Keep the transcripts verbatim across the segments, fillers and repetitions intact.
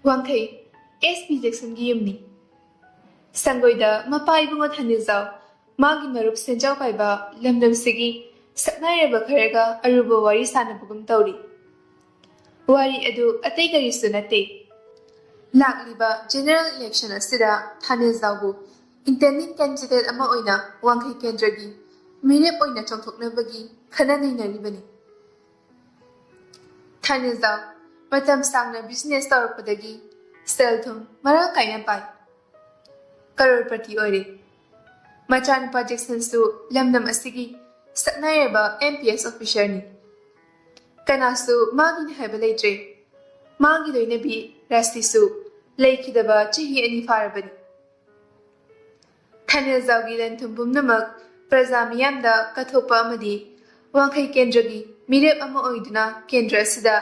ꯋꯥꯡꯈꯩ, S P ꯖꯦꯛꯁꯟꯒꯤ ꯌꯨꯝꯅꯤ꯫ ꯁꯪꯒꯣꯏꯗ ꯃꯄꯥ ꯏꯕꯨꯡꯉꯣ ꯊꯥꯅꯤꯖꯥꯎ, ꯃꯥꯒꯤ ꯃꯔꯨꯞ ꯁꯦꯟꯖꯥꯎ ꯄꯥꯏꯕ ꯂꯝꯗꯝꯁꯤꯒꯤ ꯁꯛꯅꯥꯏꯔꯕ ꯈꯔꯒ ꯑꯔꯨꯕ ꯋꯥꯔꯤ ꯁꯥꯟꯅꯕꯒꯨꯝ ꯇꯧꯔꯤ꯫ ꯋꯥꯔꯤ ꯑꯗꯨ ꯑꯇꯩ ꯀꯔꯤꯁꯨ ꯅꯠꯇꯦ꯫ ꯂꯥꯛꯂꯤꯕ ꯖꯦꯅꯔꯦꯜ ꯏꯂꯦꯛꯁꯟ ꯑꯁꯤꯗ ꯊꯥꯅꯤꯖꯥꯎꯕꯨ ꯏꯟꯗꯤꯄꯦꯟꯗꯦꯟ ꯀꯦꯟꯗꯤꯗꯦꯠ ꯑꯃ ꯑꯣꯏꯅ ꯋꯥꯡꯈꯩ ꯀꯦꯟꯗ꯭ꯔꯒꯤ ꯃꯤꯔꯦꯞ ꯑꯣꯏꯅ ꯆꯣꯡꯊꯣꯛꯅꯕꯒꯤ ꯈꯟꯅ ꯅꯩꯅꯔꯤꯕꯅꯤ꯫ ꯊꯥꯅꯤꯖꯥꯎ ꯃꯇꯝ ꯁꯥꯡꯅ ꯕꯤꯖꯤꯅꯦꯁ ꯇꯧꯔꯛꯄꯗꯒꯤ ꯁꯦꯜ ꯊꯨꯝ ꯃꯔꯥꯡ ꯀꯥꯏꯅ ꯄꯥꯏ꯫ ꯀꯔꯣꯔꯄꯇꯤ ꯑꯣꯏꯔꯦ꯫ ꯃꯆꯥꯅꯨꯄꯥ ꯖꯦꯛꯁꯟꯁꯨ ꯂꯝꯗꯝ ꯑꯁꯤꯒꯤ ꯁꯛꯅꯥꯏꯔꯕ ꯑꯦꯝ ꯄꯤ ꯑꯦꯁ ꯑꯣꯐꯤꯁꯔꯅꯤ꯫ ꯀꯅꯥꯁꯨ ꯃꯥꯒꯤꯅꯤ ꯍꯥꯏꯕ ꯂꯩꯇ꯭ꯔꯦ꯫ ꯃꯥꯒꯤ ꯂꯣꯏꯅꯕꯤ ꯔꯥꯁꯤꯁꯨ ꯂꯩꯈꯤꯗꯕ ꯆꯍꯤ ꯑꯅꯤ ꯐꯥꯔꯕꯅꯤ꯫ ꯊꯥꯅꯤꯖꯥꯎꯒꯤ ꯂꯟ ꯊꯨꯝ ꯄꯨꯝꯅꯃꯛ ꯄ꯭ꯔꯖꯥ ꯃꯤꯌꯥꯝꯗ ꯀꯠꯊꯣꯛꯄ ꯑꯃꯗꯤ ꯋꯥꯡꯈꯩ ꯀꯦꯟꯗ꯭ꯔꯒꯤ ꯃꯤꯔꯦꯞ ꯑꯃ ꯑꯣꯏꯗꯨꯅ ꯀꯦꯟꯗ꯭ꯔ ꯑꯁꯤꯗ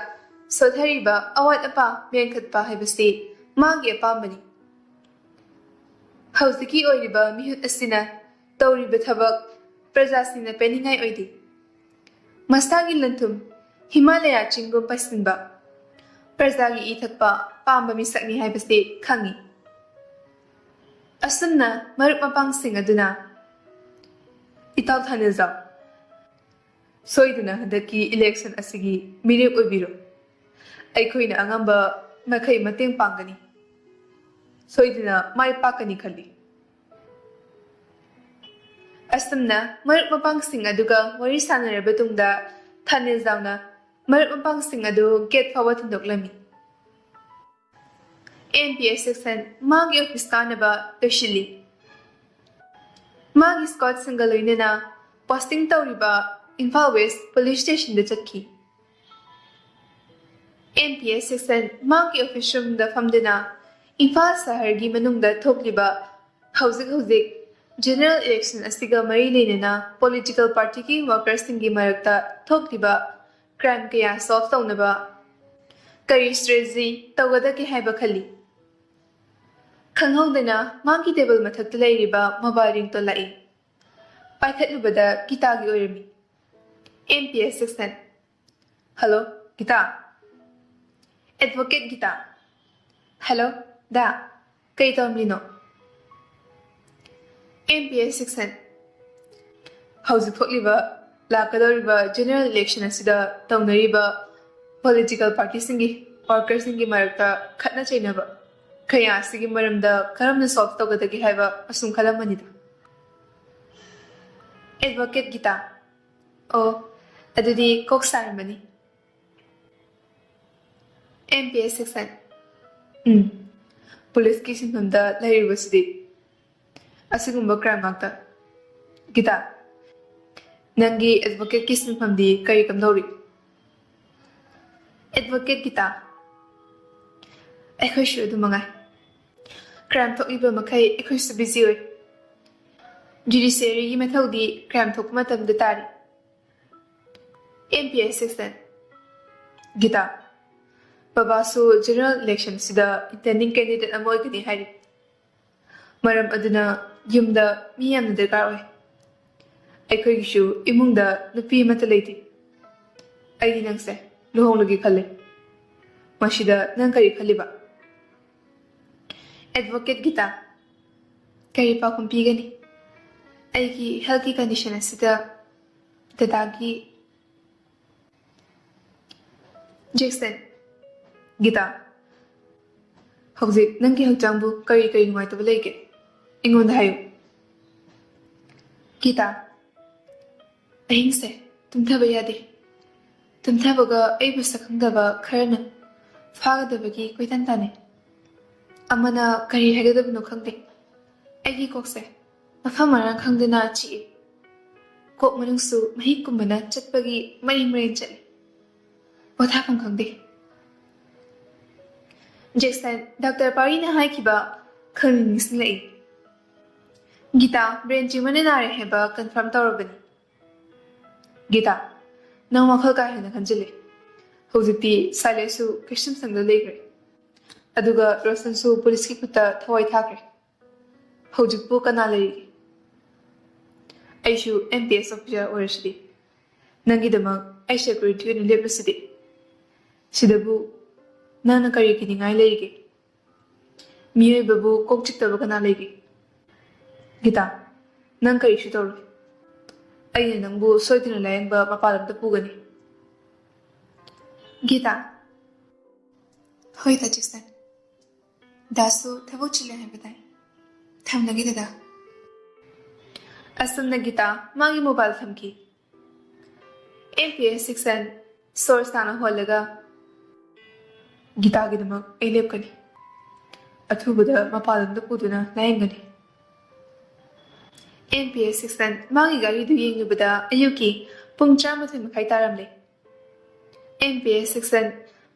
ꯁꯣꯊꯔꯤꯕ ꯑꯋꯥꯠ ꯑꯄꯥ ꯃꯦꯟꯈꯠꯄ ꯍꯥꯏꯕꯁꯤ ꯃꯥꯒꯤ ꯑꯄꯥꯝꯕꯅꯤ꯫ ꯍꯧꯖꯤꯛꯀꯤ ꯑꯣꯏꯔꯤꯕ ꯃꯤꯍꯨꯠ ꯑꯁꯤꯅ ꯇꯧꯔꯤꯕ ꯊꯕꯛ ꯄ꯭ꯔꯖꯥꯁꯤꯡꯅ ꯄꯦꯟꯅꯤꯡꯉꯥꯏ ꯑꯣꯏꯗꯦ꯫ ꯃꯁꯥꯒꯤ ꯂꯟ ꯊꯨꯝ ꯍꯤꯃꯥꯂꯌꯥ ꯆꯤꯡꯒꯨꯝ ꯄꯥꯏꯁꯤꯟꯕ, ꯄ꯭ꯔꯖꯥꯒꯤ ꯏ ꯊꯛꯄ ꯄꯥꯝꯕ ꯃꯤꯁꯛꯅꯤ ꯍꯥꯏꯕꯁꯤ ꯈꯪꯏ꯫ ꯑꯁꯨꯝꯅ ꯃꯔꯨꯞ ꯃꯄꯥꯡꯁꯤꯡ ꯑꯗꯨꯅ, "ꯏꯇꯥꯎ ꯊꯥꯅꯤꯖꯥꯎ, ꯁꯣꯏꯗꯅ ꯍꯟꯗꯛꯀꯤ ꯏꯂꯦꯛꯁꯟ ꯑꯁꯤꯒꯤ ꯃꯤꯔꯦꯞ ꯑꯣꯏꯕꯤꯔꯣ꯫ ꯑꯩꯈꯣꯏꯅ ꯑꯉꯝꯕ ꯃꯈꯩ ꯃꯇꯦꯡ ꯄꯥꯡꯒꯅꯤ꯫ ꯁꯣꯏꯗꯅ ꯃꯥꯏ ꯄꯥꯛꯀꯅꯤ ꯈꯜꯂꯤ꯫" ꯑꯁꯨꯝꯅ ꯃꯔꯨꯞ ꯃꯄꯥꯡꯁꯤꯡ ꯑꯗꯨꯒ ꯋꯥꯔꯤ ꯁꯥꯟꯅꯔꯕ ꯇꯨꯡꯗ ꯊꯥꯅꯤꯖꯥꯎꯅ ꯃꯔꯨꯞ ꯃꯄꯥꯡꯁꯤꯡ ꯑꯗꯨ ꯒꯦꯠ ꯐꯥꯎꯕ ꯊꯤꯟꯗꯣꯛꯂꯝꯃꯤ꯫ ꯑꯦꯝ ꯄꯤ ꯑꯦꯁ ꯁꯦꯛꯁꯟ ꯃꯥꯒꯤ ꯑꯣꯐꯤꯁ ꯀꯥꯅꯕ ꯂꯣꯏꯁꯤꯜꯂꯤ꯫ ꯃꯥꯒꯤ ꯁ꯭ꯀ꯭ꯋꯥꯗꯁꯤꯡꯒ ꯂꯣꯏꯅꯅ ꯄꯣꯁꯇꯤꯡ ꯇꯧꯔꯤꯕ ꯏꯝꯐꯥꯜ ꯋꯦꯁ ꯄꯨꯂꯤꯁ ꯁ꯭ꯇꯦꯁꯟꯗ ꯆꯠꯈꯤ꯫ ꯑꯦꯝ ꯄꯤ ꯑꯦꯁ ꯁꯦꯛꯁꯟ ꯃꯥꯒꯤ ꯑꯣꯐꯤꯁ ꯔꯨꯝꯗ ꯐꯝꯗꯨꯅ ꯏꯝꯐꯥꯜ ꯁꯍꯔꯒꯤ ꯃꯅꯨꯡꯗ ꯊꯣꯛꯂꯤꯕ ꯍꯧꯖꯤꯛ ꯍꯧꯖꯤꯛ General election ꯑꯁꯤꯒ ꯃꯔꯤ ꯂꯩꯅꯅ political partyꯒꯤ workersꯁꯤꯡꯒꯤ ꯃꯔꯛꯇ ꯊꯣꯛꯂꯤꯕ crime ꯀꯌꯥ solve ꯇꯧꯅꯕ ꯀꯔꯤ strategy ꯇꯧꯒꯗꯒꯦ ꯍꯥꯏꯕ ꯈꯜꯂꯤ꯫ ꯈꯪꯍꯧꯗꯅ ꯃꯥꯒꯤ table ꯃꯊꯛꯇ ꯂꯩꯔꯤꯕ mobile ringtone ꯂꯥꯛꯏ꯫ ꯄꯥꯏꯈꯠꯂꯨꯕꯗ ꯒꯤꯇꯥꯒꯤ ꯑꯣꯏꯔꯝꯃꯤ꯫ M P S section. Hello, guitar. Advocate guitar. Hello, ꯗꯥ꯫ ꯀꯩ ꯇꯧꯔꯝꯂꯤꯅꯣ? M P S section. ꯍꯧꯖꯤꯛ ꯊꯣꯛꯂꯤꯕ, ꯂꯥꯛꯀꯗꯧꯔꯤꯕ general election ꯑꯁꯤꯗ ꯇꯧꯅꯔꯤꯕ political partyꯁꯤꯡꯒꯤ workersꯁꯤꯡꯒꯤ ꯃꯔꯛꯇ ꯈꯠꯅ ꯆꯩꯅꯕ ꯀꯌꯥ ꯑꯁꯤꯒꯤ ꯃꯔꯝꯗ ꯀꯔꯝꯅ solve ꯇꯧꯒꯗꯒꯦ ꯍꯥꯏꯕ ꯑꯁꯨꯝ ꯈꯜꯂꯝꯕꯅꯤꯗ꯫ Advocate guitar. ꯑꯣ, ꯑꯗꯨꯗꯤ ꯀꯣꯛ ꯁꯥꯔꯝꯃꯅꯤ꯫ M P S section. ꯎꯝ, policeꯀꯤ ꯁꯤꯟꯐꯝꯗ ꯂꯩꯔꯤꯕꯁꯤꯗꯤ ꯑꯁꯤꯒꯨꯝꯕ crime ꯉꯥꯛꯇ꯫ ꯒꯤꯇꯥ, ꯅꯪꯒꯤ advocateꯀꯤ ꯁꯤꯟꯐꯝꯗꯤ ꯀꯔꯤ ꯀꯝꯗꯧꯔꯤ? Advocate ꯒꯤꯇꯥ, ꯑꯩꯈꯣꯏꯁꯨ ꯑꯗꯨ ꯃꯉꯥꯏ꯫ Crime ꯊꯣꯛꯂꯤꯕ ꯃꯈꯩ ꯑꯩꯈꯣꯏꯁꯨ busy ꯑꯣꯏ꯫ Judiciaryꯒꯤ ꯃꯊꯧꯗꯤ crime ꯊꯣꯛꯄ ꯃꯇꯝꯗ ꯇꯥꯔꯤ꯫ M P S section. ꯒꯤꯇꯥ, ꯕꯕꯥꯁꯨ general election ꯑꯁꯤꯗ intending candidate ꯑꯃ ꯑꯣꯏꯒꯅꯤ ꯍꯥꯏꯔꯤ꯫ ꯃꯔꯝ ꯑꯗꯨꯅ ꯌꯨꯝꯗ ꯃꯤ ꯌꯥꯝꯅ ꯗꯔꯀꯥꯔ ꯑꯣꯏ꯫ ꯑꯩꯈꯣꯏꯒꯤꯁꯨ ꯏꯃꯨꯡꯗ ꯅꯨꯄꯤ ꯑꯃꯠꯇ ꯂꯩꯇꯦ꯫ ꯑꯩꯗꯤ ꯅꯪꯁꯦ ꯂꯨꯍꯣꯡꯂꯒꯦ ꯈꯜꯂꯦ꯫ ꯃꯁꯤꯗ ꯅꯪ ꯀꯔꯤ ꯈꯜꯂꯤꯕ? Advocate ꯒꯤꯇꯥ, ꯀꯔꯤ ꯄꯥꯎꯈꯨꯝ ꯄꯤꯒꯅꯤ? ꯑꯩꯒꯤ healthꯀꯤ condition ꯑꯁꯤꯗ ꯗꯗꯥꯒꯤ Jackson. ꯒꯤꯇꯥ, ꯍꯧꯖꯤꯛ ꯅꯪꯒꯤ ꯍꯛꯆꯥꯡꯕꯨ ꯀꯔꯤ ꯀꯔꯤ ꯅꯨꯡꯉꯥꯏꯇꯕ ꯂꯩꯒꯦ? ꯑꯩꯉꯣꯟꯗ ꯍꯥꯏꯌꯨ꯫ ꯒꯤꯇꯥ, ꯑꯍꯤꯡꯁꯦ ꯇꯨꯝꯊꯕ ꯌꯥꯗꯦ꯫ ꯇꯨꯝꯊꯕꯒ ꯑꯩꯕꯨ ꯁꯛꯈꯪꯗꯕ ꯈꯔꯅ ꯐꯥꯒꯗꯕꯒꯤ ꯀꯣꯏꯇꯥꯟ ꯇꯥꯟꯅꯩ꯫ ꯑꯃꯅ ꯀꯔꯤ ꯍꯥꯏꯒꯗꯕꯅꯣ ꯈꯪꯗꯦ꯫ ꯑꯩꯒꯤ ꯀꯣꯛꯁꯦ ꯃꯐꯝ ꯃꯔꯥꯡ ꯈꯪꯗꯅ ꯆꯤꯛꯏ꯫ ꯀꯣꯛ ꯃꯅꯨꯡꯁꯨ ꯃꯍꯤꯛꯀꯨꯝꯕꯅ ꯆꯠꯄꯒꯤ ꯃꯔꯦꯡ ꯃꯔꯦꯡ ꯆꯠꯂꯤ꯫ ꯄꯣꯊꯥꯐꯝ ꯈꯪꯗꯦ꯫ ꯖꯦꯛꯁꯟ, ꯗꯥꯛꯇꯔ ꯄꯥꯔꯤꯅ ꯍꯥꯏꯈꯤꯕ ꯈꯪꯅꯤꯡ ꯅꯤꯡꯁꯤꯡꯂꯛꯏ꯫ ꯒꯤꯇꯥ, ꯕ꯭ꯔꯦꯟ ꯇ꯭ꯌꯨꯃꯔꯅ ꯅꯥꯔꯦ ꯍꯥꯏꯕ ꯀꯟꯐꯥꯔꯝ ꯇꯧꯔꯕꯅꯤ꯫ ꯒꯤꯇꯥ, ꯅꯪ ꯋꯥꯈꯜ ꯀꯥ ꯍꯦꯟꯅ ꯈꯟꯖꯤꯜꯂꯦ꯫ ꯍꯧꯖꯤꯛꯇꯤ ꯁꯥꯏꯂꯦꯁꯁꯨ ꯀꯩꯁꯨꯝ ꯁꯪꯗ ꯂꯩꯈ꯭ꯔꯦ꯫ ꯑꯗꯨꯒ ꯔꯣꯁꯟꯁꯨ ꯄꯨꯂꯤꯁꯀꯤ ꯈꯨꯠꯇ ꯊꯋꯥꯏ ꯊꯥꯈ꯭ꯔꯦ꯫ ꯍꯧꯖꯤꯛꯄꯨ ꯀꯅꯥ ꯂꯩꯔꯤꯒꯦ? ꯑꯩꯁꯨ ꯑꯦꯝ ꯄꯤ ꯑꯦꯁ ꯑꯣꯐꯤꯁꯥꯔ ꯑꯣꯏꯔꯁꯤꯗꯤ꯫ ꯅꯪꯒꯤꯗꯃꯛ ꯑꯩ ꯁꯦꯀ꯭ꯌꯨꯔꯤꯇꯤ ꯑꯣꯏꯅ ꯂꯦꯞꯂꯁꯤꯗꯤ꯫ ꯁꯤꯗꯕꯨ ꯅꯪꯅ ꯀꯔꯤ ꯀꯤꯅꯤꯡꯉꯥꯏ ꯂꯩꯔꯤꯒꯦ? ꯃꯤꯑꯣꯏꯕꯕꯨ ꯀꯣꯛ ꯆꯤꯛꯇꯕ ꯀꯅꯥ ꯂꯩꯒꯦ? ꯒꯤꯇꯥ, ꯅꯪ ꯀꯔꯤꯁꯨ ꯇꯧꯔꯣꯏ꯫ ꯑꯩꯅ ꯅꯪꯕꯨ ꯁꯣꯏꯗꯅ ꯂꯥꯌꯦꯡꯕ ꯃꯄꯥꯟ ꯂꯝꯗ ꯄꯨꯒꯅꯤ꯫ ꯒꯤꯇꯥ꯫ ꯍꯣꯏ, ꯇꯥ ꯖꯦꯛꯁꯟ꯫ ꯗꯥꯁꯨ ꯊꯕꯛ ꯆꯤꯜꯂꯦ ꯍꯥꯏꯕ ꯇꯥꯏ꯫ ꯊꯝꯂꯒꯦ, ꯗꯗꯥ꯫ ꯑꯁꯨꯝꯅ ꯒꯤꯇꯥ ꯃꯥꯒꯤ ꯃꯣꯕꯥꯏꯜ ꯊꯝꯈꯤ꯫ ꯑꯦꯝ ꯄꯤ ꯑꯦꯁ ꯁꯤꯛꯁꯟ ꯁꯣꯔ ꯁꯥꯡꯅ ꯍꯣꯜꯂꯒ, "ꯒꯤꯇꯥꯒꯤꯗꯃꯛ ꯑꯩ ꯂꯦꯞꯀꯅꯤ꯫ ꯑꯊꯨꯕꯗ ꯃꯄꯥꯟ ꯂꯝꯗ ꯄꯨꯗꯨꯅ ꯂꯥꯌꯦꯡꯒꯅꯤ"꯫ ꯑꯦꯝ ꯄꯤ ꯑꯦꯁ ꯁꯤꯛꯁꯟ ꯃꯥꯒꯤ ꯒꯥꯔꯤꯗꯨ ꯌꯦꯡꯂꯨꯕꯗ ꯑꯌꯨꯛꯀꯤ ꯄꯨꯡ ꯇꯔꯥꯃꯥꯊꯣꯏ ꯃꯈꯥꯏ ꯇꯥꯔꯝꯂꯦ꯫ ꯑꯦꯝ ꯄꯤ ꯑꯦꯁ ꯁꯤꯛꯁꯟ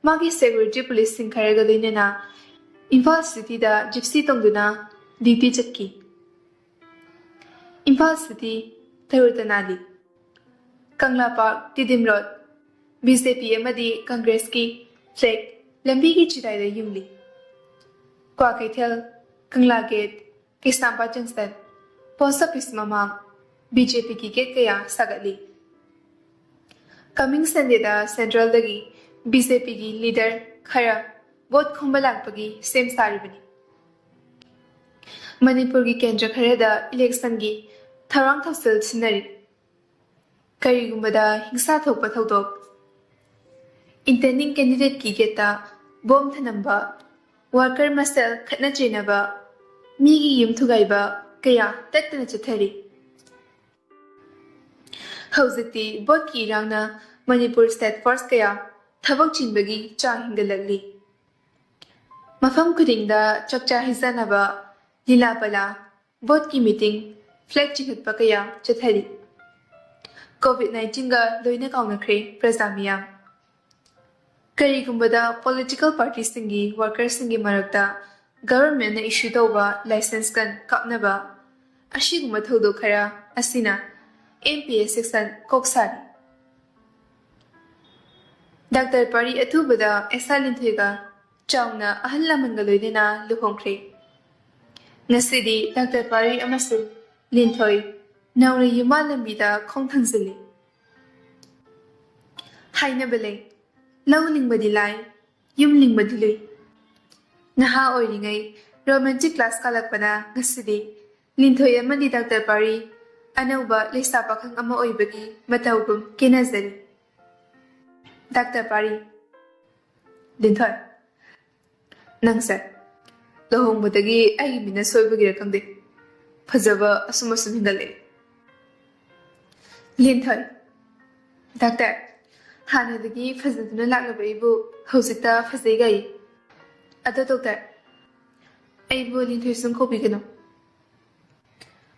ꯃꯥꯒꯤ ꯁꯦꯀ꯭ꯌꯨꯔꯤꯇꯤ ꯄꯨꯂꯤꯁꯁꯤꯡ ꯈꯔꯒ ꯂꯣꯏꯅꯅ ꯏꯝꯐꯥꯜ ꯁꯤꯇꯤꯗ ꯖꯤꯞꯁꯤ ꯇꯣꯡꯗꯨꯅ ꯗ꯭ꯌꯨꯇꯤ ꯆꯠꯈꯤ꯫ ꯏꯝꯐꯥꯜ ꯁꯤꯇꯤ, ꯇꯔꯨ ꯇꯅꯥꯜꯂꯤ꯫ Kangla park, Tiddim road, B J P ꯑꯃꯗꯤ ꯀꯪꯒ꯭ꯔꯦꯁꯀꯤ ꯐ꯭ꯂꯦꯒ ꯂꯝꯕꯤꯒꯤ ꯆꯤꯗꯥꯏꯗ ꯌꯨꯡꯂꯤ꯫ ꯀ꯭ꯋꯥꯀꯩꯊꯦꯜ, ꯀꯪꯂꯥ ꯒꯦꯠ, ꯀꯩꯁꯥꯝꯄꯥꯠ ꯖꯪꯁꯟ, ꯄꯣꯁ ꯑꯣꯐꯤꯁ ꯃꯃꯥꯡ ꯕꯤ ꯖꯦ ꯄꯤꯒꯤ ꯒꯦꯠ ꯀꯌꯥ ꯁꯥꯒꯠꯂꯤ꯫ ꯀꯃꯤꯡ ꯁꯟꯗꯦꯗ ꯁꯦꯟꯇ꯭ꯔꯦꯜꯗꯒꯤ ꯕꯤ ꯖꯦ ꯄꯤꯒꯤ ꯂꯤꯗꯔ ꯈꯔ ꯚꯣꯠ ꯈꯣꯝꯕ ꯂꯥꯛꯄꯒꯤ ꯁꯦꯝ ꯁꯥꯔꯤꯕꯅꯤ꯫ ꯃꯅꯤꯄꯨꯔꯒꯤ ꯀꯦꯟꯗ꯭ꯔ ꯈꯔꯗ ꯏꯂꯦꯛꯁꯟꯒꯤ ꯊꯧꯔꯥꯡ ꯊꯧꯁꯤꯜ ꯁꯤꯟꯅꯔꯤ꯫ ꯀꯔꯤꯒꯨꯝꯕꯗ ꯍꯤꯡꯁꯥ ꯊꯣꯛꯄ ꯊꯧꯗꯣꯛ, ꯏꯟꯇꯔꯅꯤꯡ ꯀꯦꯟꯗꯤꯗꯦꯠꯀꯤ ꯒꯦꯠꯇ ꯕꯣꯝ ꯊꯅꯝꯕ, ꯋꯥꯔꯀꯔ ꯃꯁꯦꯜ ꯈꯠꯅ ꯆꯩꯅꯕ, ꯃꯤꯒꯤ ꯌꯨꯝ ꯊꯨꯒꯥꯏꯕ ꯀꯌꯥ ꯇꯠꯇꯅ ꯆꯠꯊꯔꯤ꯫ ꯍꯧꯖꯤꯛꯇꯤ ꯚꯣꯠꯀꯤ ꯏꯔꯥꯡꯅ ꯃꯅꯤꯄꯨꯔ ꯁ꯭ꯇꯦꯠ ꯐꯣꯔꯁ ꯀꯌꯥ ꯊꯕꯛ ꯆꯤꯟꯕꯒꯤ ꯆꯥꯡ ꯍꯦꯟꯒꯠꯂꯛꯂꯤ꯫ ꯃꯐꯝ ꯈꯨꯗꯤꯡꯗ ꯆꯥꯛꯆꯥ ꯍꯩꯖꯥꯟꯅꯕ, ꯂꯤꯂꯥ ꯄꯂꯥ, ꯚꯣꯠꯀꯤ ꯃꯤꯇꯤꯡ, ꯐ꯭ꯂꯦꯒ ꯆꯤꯡꯈꯠꯄ ꯀꯌꯥ ꯆꯠꯊꯔꯤ꯫ ꯀꯣꯚꯤꯗ ꯅꯥꯏꯟꯇꯤꯟꯒ ꯂꯣꯏꯅ ꯀꯥꯎꯅꯈ꯭ꯔꯦ ꯄ꯭ꯔꯖꯥ ꯃꯤꯌꯥꯝ꯫ ꯀꯔꯤꯒꯨꯝꯕꯗ ꯄꯣꯂꯤꯇꯤꯀꯦꯜ ꯄꯥꯔꯇꯤꯁꯤꯡꯒꯤ ꯋꯥꯔꯀꯔꯁꯤꯡꯒꯤ ꯃꯔꯛꯇ ꯒꯚꯔꯟꯃꯦꯟꯠꯅ ꯏꯁꯨ ꯇꯧꯕ ꯂꯥꯏꯁꯦꯟꯁ ꯒꯟ ꯀꯥꯞꯅꯕ, ꯑꯁꯤꯒꯨꯝꯕ ꯊꯧꯗꯣꯛ ꯈꯔ ꯑꯁꯤꯅ ꯑꯦꯝ ꯄꯤ ꯑꯦꯁ ꯁꯦꯛꯁꯟ ꯀꯣꯛ ꯁꯥꯔꯤ꯫ ꯗꯥꯛꯇꯔ ꯄꯥꯔꯤ ꯑꯊꯨꯕꯗ ꯑꯦꯁꯥ ꯂꯤꯟꯊꯣꯏꯒ ꯆꯥꯎꯅ ꯑꯍꯜ ꯂꯃꯟꯒ ꯂꯣꯏꯅꯅ ꯂꯨꯍꯣꯡꯈ꯭ꯔꯦ꯫ ꯉꯁꯤꯗꯤ ꯗꯥꯛꯇꯔ ꯄꯥꯔꯤ ꯑꯃꯁꯨꯡ ꯂꯤꯟꯊꯣꯏ ꯅꯧꯅ ꯌꯨꯝꯕꯥꯜ ꯂꯝꯕꯤꯗ ꯈꯣꯡ ꯊꯥꯡꯖꯤꯜꯂꯤ꯫ ꯍꯥꯏꯅꯕ ꯂꯩ, "ꯂꯧ ꯂꯤꯡꯕꯗꯤ ꯂꯥꯏ, ꯌꯨꯝ ꯂꯤꯡꯕꯗꯤ ꯂꯨꯏ"꯫ ꯅꯍꯥ ꯑꯣꯏꯔꯤꯉꯩ ꯔꯣꯃꯥꯟꯇꯤꯛ ꯀ꯭ꯂꯥꯁ ꯀꯥꯜꯂꯛꯄꯅ ꯉꯁꯤꯗꯤ ꯂꯤꯟꯊꯣꯏ ꯑꯃꯗꯤ ꯗꯥꯛꯇꯔ ꯄꯥꯔꯤ ꯑꯅꯧꯕ ꯂꯩꯁꯥ ꯄꯥꯈꯪ ꯑꯃ ꯑꯣꯏꯕꯒꯤ ꯃꯇꯧꯒꯨꯝ ꯀꯦꯅꯖꯔꯤ꯫ ꯗꯥꯛꯇꯔ ꯄꯥꯔꯤ, ꯂꯤꯟꯊꯣꯏ, ꯅꯪꯁꯦ ꯂꯨꯍꯣꯡꯕꯗꯒꯤ ꯑꯩꯒꯤ ꯃꯤꯠꯅ ꯁꯣꯏꯕꯒꯤꯔ ꯈꯪꯗꯦ, ꯐꯖꯕ ꯑꯁꯨꯝ ꯑꯁꯨꯝ ꯍꯦꯟꯒꯠꯂꯛꯑꯦ꯫ ꯂꯤꯟꯊꯣꯏ, ꯗꯥꯛꯇꯔ, ꯍꯥꯟꯅꯗꯒꯤ ꯐꯖꯗꯨꯅ ꯂꯥꯛꯂꯕ ꯑꯩꯕꯨ ꯍꯧꯖꯤꯛꯇ ꯐꯖꯩ ꯒꯥꯏ꯫ ꯑꯗꯣ ꯗꯣꯛꯇꯔ, ꯑꯩꯕꯨ ꯂꯤꯟꯊꯣꯏ ꯁꯨꯝ ꯀꯧꯕꯤꯒꯅꯨ꯫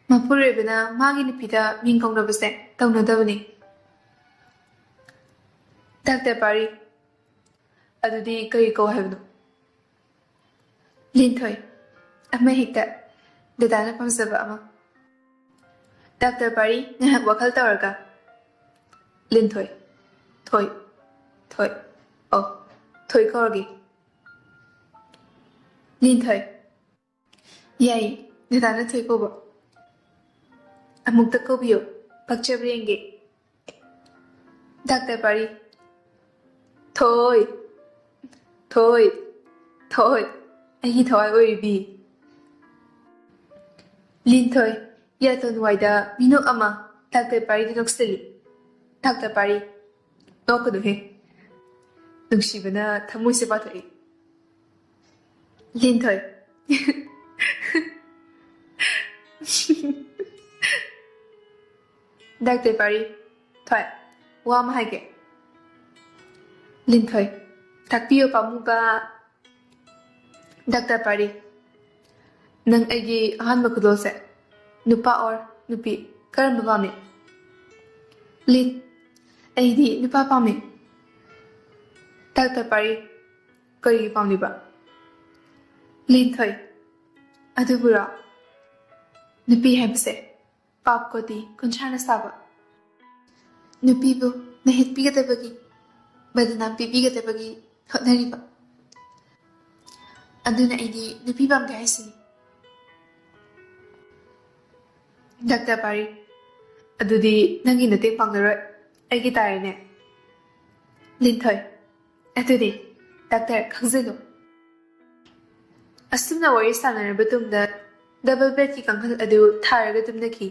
ꯃꯄꯨꯔꯣꯏꯕꯅ ꯃꯥꯒꯤ ꯅꯨꯄꯤꯗ ꯃꯤꯡ ꯀꯧꯅꯕꯁꯦ ꯇꯧꯅꯗꯕꯅꯤ꯫ ꯗꯥꯛꯇꯔ ꯄꯥꯔꯤ, ꯑꯗꯨꯗꯤ ꯀꯔꯤ ꯀꯧ ꯍꯥꯏꯕꯅꯣ? ꯂꯤꯟꯊꯣꯏ, ꯑꯃ ꯍꯦꯛꯇ, ꯗꯗꯥꯅ ꯄꯥꯝꯖꯕ ꯑꯃ꯫ ꯗꯥꯛꯇꯔ ꯄꯥꯔꯤ, ꯉꯥꯏꯍꯥꯛ ꯋꯥꯈꯜ ꯇꯧꯔꯒ, ꯂꯤꯟꯊꯣꯏ, ꯊꯣꯏ, ꯊꯣꯏ, ꯑꯣ, ꯊꯣꯏ ꯀꯧꯔꯒꯦ꯫ ꯂꯤꯟꯊꯣꯏ, ꯌꯥꯏꯌꯦ, ꯗꯗꯥꯅ ꯊꯣꯏ ꯀꯧꯕ꯫ ꯑꯃꯨꯛꯇ ꯀꯧꯕꯤꯌꯨ, ꯄꯛꯆꯕ꯭ꯔꯥ ꯌꯦꯡꯒꯦ꯫ ꯗꯥꯛꯇꯔ ꯄꯥꯔꯤ, ꯊꯣꯏ, ꯊꯣꯏ, ꯊꯣꯏ, ꯑꯩꯒꯤ ꯊꯋꯥꯏ ꯑꯣꯏꯔꯤꯕꯤ꯫ ꯂꯤꯟꯊꯣꯏ, ꯌꯥꯇꯣꯟ ꯋꯥꯏꯗ ꯃꯤꯅꯣꯛ ꯑꯃ ꯗꯥꯛꯇꯔ ꯄꯥꯔꯤꯗ ꯅꯣꯛꯁꯤꯜꯂꯤ꯫ ꯗꯥꯛꯇꯔ ꯄꯥꯔꯤ, ꯅꯣꯛꯀꯅꯨꯍꯦ, ꯅꯨꯡꯁꯤꯕꯅ ꯊꯃꯣꯏꯁꯦ ꯄꯥꯊꯣꯛꯏ꯫ ꯂꯤꯟꯊꯣꯏ, ꯗꯥꯛꯇꯔ ꯄꯥꯔꯤ, ꯊꯣꯏ, ꯋꯥ ꯑꯃ ꯍꯥꯏꯒꯦ꯫ ꯂꯤꯟꯊꯣꯏ, ꯇꯥꯛꯄꯤꯌꯨ ꯄꯥꯝꯃꯨꯕ꯫ ꯗꯥꯛꯇꯔ ꯄꯥꯔꯤ, ꯅꯪ ꯑꯩꯒꯤ ꯑꯍꯥꯟꯕ ꯈꯨꯗꯣꯜꯁꯦ, ꯅꯨꯄꯥ ꯑꯣꯔ ꯅꯨꯄꯤ, ꯀꯔꯝꯕ ꯄꯥꯝꯃꯤ? ꯂꯤꯟ, ꯑꯩꯗꯤ ꯅꯨꯄꯥ ꯄꯥꯝꯃꯤ꯫ ꯗꯥꯛꯇꯔ ꯄꯥꯔꯤ, ꯀꯔꯤꯒꯤ ꯄꯥꯝꯂꯤꯕ? ꯂꯤꯟꯊꯣꯏ, ꯑꯗꯨꯕꯨꯔꯣ? ꯅꯨꯄꯤ ꯍꯥꯏꯕꯁꯦ ꯄꯥꯞ ꯀꯣꯇꯤ ꯀꯨꯟꯊ꯭ꯔꯥꯅ ꯁꯥꯕ, ꯅꯨꯄꯤꯕꯨ ꯅꯩꯍꯠꯄꯤꯒꯗꯕꯒꯤ, ꯕꯗꯅꯥꯝ ꯄꯤꯕꯤꯒꯗꯕꯒꯤ ꯍꯣꯠꯅꯔꯤꯕ, ꯑꯗꯨꯅ ꯑꯩꯗꯤ ꯅꯨꯄꯤ ꯄꯥꯝꯗꯦ ꯍꯥꯏꯁꯤꯅꯤ꯫ ꯗꯥꯛꯇꯔ ꯄꯥꯔꯤ, ꯑꯗꯨꯗꯤ ꯅꯪꯒꯤ ꯅꯇꯦꯡ ꯄꯥꯡꯂꯔꯣꯏ, ꯑꯩꯒꯤ ꯇꯥꯔꯦꯅꯦ꯫ ꯂꯤꯟꯊꯣꯏ, ꯑꯗꯨꯗꯤ ꯗꯥꯛꯇꯔ ꯈꯪꯖꯤꯜꯂꯨ꯫ ꯑꯁꯨꯝꯅ ꯋꯥꯔꯤ ꯁꯥꯟꯅꯔꯕ ꯇꯨꯡꯗ ꯗꯕꯜ ꯕꯦꯗꯀꯤ ꯀꯥꯡꯈꯜ ꯑꯗꯨ ꯊꯥꯔꯒ ꯇꯨꯝꯅꯈꯤ꯫